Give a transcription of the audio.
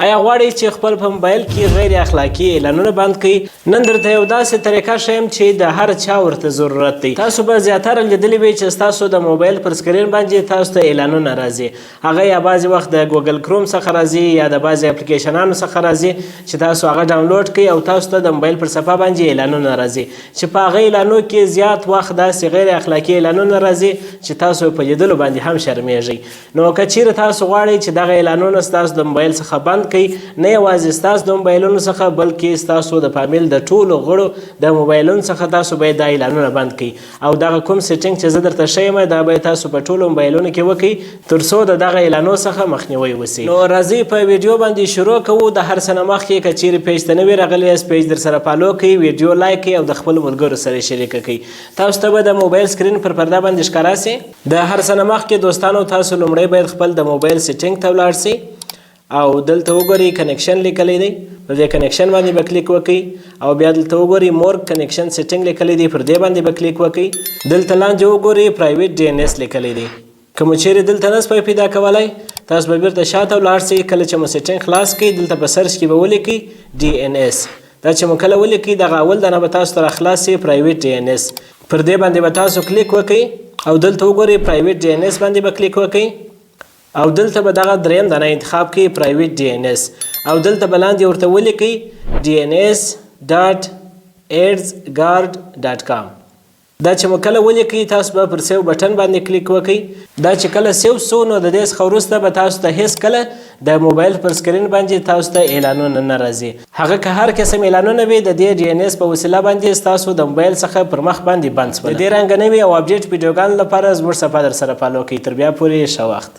ایا غواړئ چې خپل په موبایل کې غیر اخلاقي اعلانونه بند کړئ؟ نن درته یو داسې طریقه ښیم چې د هر چا ورته ضرورت دی. تاسو به زیاتره لیدلي وي چې ستاسو د موبایل پر سکرین باندې تاسو ته اعلانونه راځي. هغه یا بعضې وخت د ګوګل کروم څخه راځي یا د بعضې اپلیکیشنانو څخه راځي چې تاسو هغه ډاونلوډ کړئ او تاسو ته د موبایل پر صفحه باندې اعلانونه راځي، چې په هغه اعلانو کې زیات وخت داسې غیر اخلاقي اعلانونه راځي چې تاسو په لیدلو باندې هم شرمېږئ. نو که چیرې تاسو غواړئ چې دغه اعلانونه ستاسو د موبایل څخه بند کړئ، نه یوازې ستاسو د موبایلونو څخه بلکې ستاسو د فامیل د ټولو غړو د موبایلونو څخه تاسو باید دا اعلانونه بند کړئ. او دغه کوم سیټینګ چې زه درته ښیم دا باید تاسو په ټولو موبایلونو کې وکړئ تر څو د دغه اعلانو څخه مخنیوی وشي. نو راځئ په ویډیو باندې شروع کوو. د هر څه نه مخکې که چیرې پیج ته نوي راغلي یاست، پیج در سره follow کړئ، ویډیو لایک کړئ او د خپلو ملګرو سره شریکه کړئ. تاسو ته به د موبایل سکرین پر پرده باندې ښکاره شي. د هر څه نه مخکې دوستانو، تاسو لومړی باید خپل د موبایل setting ته ولاړ شئ او دلته وګورئ connection لیکلی دی، پر دې connection باندې به کلیک وکړئ او بیا دلته وګورئ more connection setting لیکلی دی، پر دې باندې به کلیک وکړئ. دلته لاندې وګورئ private DNS لیکلی دی. که مو چیرې دلته نه سوای پیدا کولای، تاسو به بیرته شاته ولاړ شئ. کله چې مو setting خلاص کړئ، دلته په search کې به ولیکئ DNS. دا چې مو کله ولیکئ، دغه اول دانه به تاسو ته راخلاص شي، private DNS. پر دې باندې به تاسو کلیک وکړئ او دلته وګورئ private DNS باندې به کلیک وکړئ او دلته به دغه دریم دانه انتخاب کړئ، private DNS، او دلته به لاندې ورته ولیکئ dns.adsguard.com. دا چې مو کله ولیکئ، تاسو به پر save button باندې کلیک وکړئ. دا چې کله save سو، نو د دې څخه وروسته به تاسو ته هیڅ کله د موبایل پر سکرین باندې تاسو ته اعلانونه نه راځي. هغه که هر قسم اعلانونه وي، د دې DNS په وسیله باندې ستاسو د موبایل څخه پر مخ باندې بند سول. د دې رنګه نوي او update ویډیوګانو لپاره زموږ صفحه در سره follow کړئ. تر بیا پورې ښه وخت.